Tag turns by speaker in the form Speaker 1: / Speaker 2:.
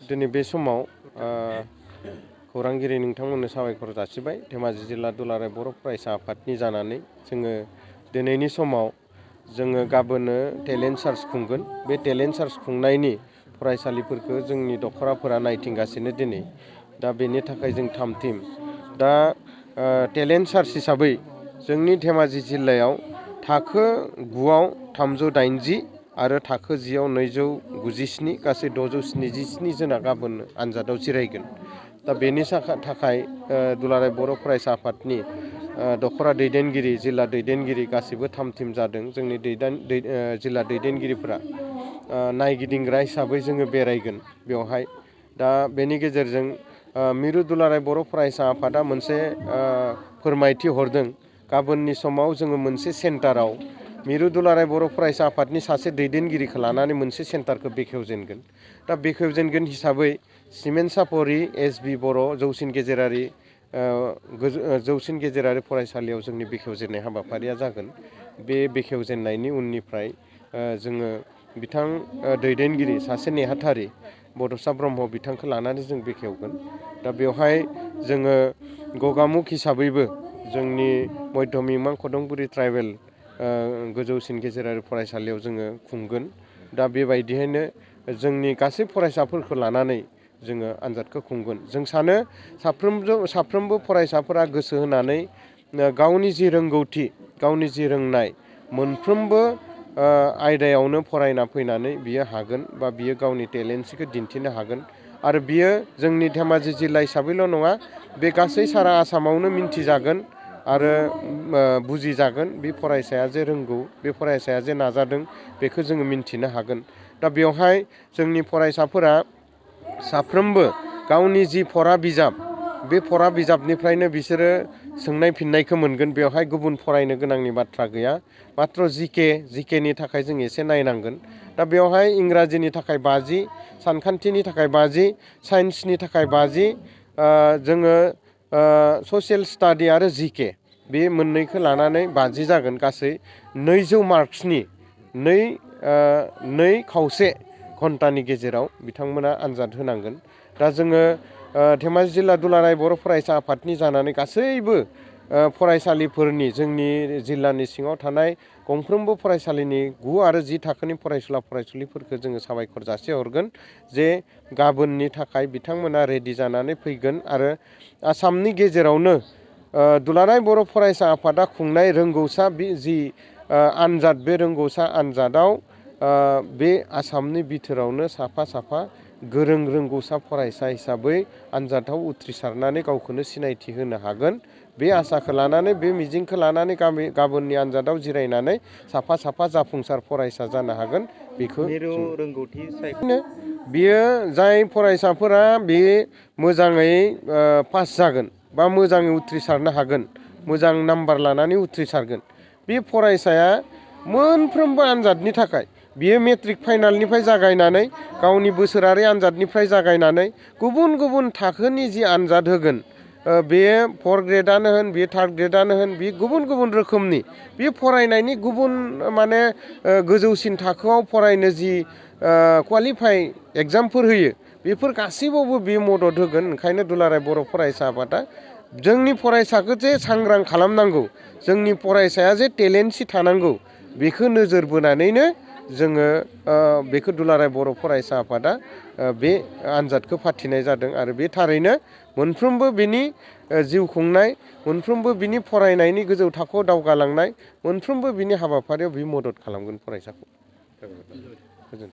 Speaker 1: दिनै बे समाव खौरांगिरि नोंथांमोननो साबायखर जासिबाय धेमाजि जिल्ला दुलाराय बर' फरायसा आफादनि जानानै जोङो दिनैनि समाव जोङो गाबोननो टेलेन्ट सार्च खुंगोन। बे टेलेन्ट सार्च खुंनायनि फरायसालिफोरखौ जोंनि दखराफोरा नायथिंगासिनो दिनै। दा बेनि थाखाय जों थाम थिम दा टेलेन्ट सार्च हिसाबै जोंनि धेमाजि जिल्लायाव थाखो 9आव 380 आरो थाखो 10आव 297 गासै 677 जना गाबोन आनजादाव जिरायगोन। दा बेनि थाखाय दुलाराय बर' फरायसा आफादनि दखरा दैदेनगिरि जिल्ला दैदेनगिरि गासिबो थाम थिम जादों। जोंनि जिल्ला दैदेनगिरिफोरा नायगिदिंग्रा हिसाबै जोङो बेरायगोन बेवहाय। दा बेनि गेजेरजों मिरु दुलाराय बर' फरायसा आफादा मोनसे फोरमायथि हरदों। गाबोननि समाव जोङो मोनसे सेन्टाराव मिरु दुलाराय बर' फरायसा आफादनि सासे दैदेनगिरिखौ लानानै मोनसे सेन्टारखौ बेखेवजेनगोन। दा बेखेवजेनगोन हिसाबै सिमेन्ट सापरि एस.बि. बर' जौसिन गेजेरारि फरायसालियाव जोंनि बेखेवजेननाय हाबाफारिया जागोन। बे बेखेवजेननायनि उननिफ्राय जोङो बिथां दैदेनगिरि सासे नेहाथारि बड'सा ब्रह्म बिथांखौ लानानै जों बेखेवगोन। दा बेवहाय जोङो गगामुख हिसाबैबो जोंनि मध्यमिमा खदंगुरि ट्राइबेल गोजौसिन गेजेरारि फरायसालियाव जोङो खुंगोन। दा बेबायदियैनो जोंनि गासै फरायसाफोरखौ लानानै जोङो आनजादखौ खुंगोन। जों सानो साफ्रोमबो फरायसाफोरा गोसो होनानै गावनि जि रोंगौथि गावनि जि रोंनाय मोनफ्रोमबो आयदायावनो फरायना फैनानै बियो हागोन बा बियो गावनि टेलेन्टखौ दिन्थिनो हागोन। आरो बियो जोंनि धेमाजि जिल्ला हिसाबैल' नङा, बे गासै सारा आसामावनो मिन्थिजागोन आरो बुजिजागोन। बे फरायसाया जे रोंगौ, बे फरायसाया जे नाजादों, बेखौ जोङो मिन्थिनो हागोन। दा बेवहाय जोंनि फरायसाफोरा साफ्रोमबो गावनि जि फरा बिजाब बे फरा बिजाबनिफ्रायनो बिसोरो सोंनाय फिन्नायखौ मोनगोन। बेवहाय गुबुन फरायनो गोनांनि बाथ्रा गैया। माथ्र जिकेनि थाखाय जों एसे नायनांगोन। दा बेवहाय इंराजिनि थाखाय 50, सानखान्थिनि थाखाय 50, साइन्सनि थाखाय 50, जोङो ससियेल स्टाडि आरो जिके बे मोननैखौ लानानै 50 जागोन। गासै 200 मार्क्सनि 2.5 घन्टानि गेजेराव बिथांमोना आनजाद होनांगोन। दा जोङो धेमाजि जिल्ला दुलाराय बर' फरायसा आफादनि जानानै गासैबो फरायसालिफोरनि जोंनि जिल्लानि सिङाव थानाय गंफ्रोमबो फरायसालिनि 9 आरो 10 थाखोनि फरायसुला फरायसुलिफोरखौ जोङो साबायखर जासिहरगोन जे गाबोननि थाखाय बिथांमोना रेडि जानानै फैगोन। आरो आसामनि गेजेरावनो दुलाराय बर' फरायसा आफादा खुंनाय रोंगौसा जि आनजाद, बे रोंगौसा आनजादाव बे आसामनि बिथोरावनो साफा गोरों रोंगौसा फरायसा हिसाबै आनजादाव उथ्रिसारनानै गावखौनो सिनायथि होनो हागोन। बे आसाखौ लानानै, बे मिजिंखौ लानानै गाबोननि आनजादाव जिरायनानै साफा जाफुंसार फरायसा जानो हागोन। बेखौ
Speaker 2: रोंगौथि
Speaker 1: बियो जाय फरायसाफोरा बे मोजाङै पास जागोन बा मोजाङै उथ्रिसारनो हागोन, मोजां नाम्बार लानानै उथ्रिसारगोन, बे फरायसाया मोनफ्रोमबो आनजादनि थाखाय बियो मेट्रिक फाइनालनिफ्राय जागायनानै गावनि बोसोरारि आनजादनिफ्राय जागायनानै गुबुन थाखोनि जि आनजाद होगोन, बेयो 4th ग्रेडआनो होन, बेयो 3rd ग्रेडआनो होन, बे गुबुन रोखोमनि बे फरायनायनि माने गोजौसिन थाखोआव फरायनो जि क्वालिफाइ एग्जामफोर होयो, बेफोर गासैबावबो बेयो मदद होगोन। ओंखायनो दुलाराय बर' फरायसा आफादा जोंनि फरायसाखौ जे सांग्रां खालामनांगौ, जोंनि फरायसाया जे टेलेन्टसि थानांगौ, बेखौ नोजोर बोनानैनो जोङो बेखौ दुलाराय बर' फरायसा आफादा बे आनजादखौ फाथिनाय जादों। आरो बे थारैनो मोनफ्रोमबो बिनि जिउ खुंनाय, मोनफ्रोमबो बिनि फरायनायनि गोजौ थाखोआव दावगालांनाय, मोनफ्रोमबो बिनि हाबाफारियाव बे मदद खालामगोन फरायसाखौ।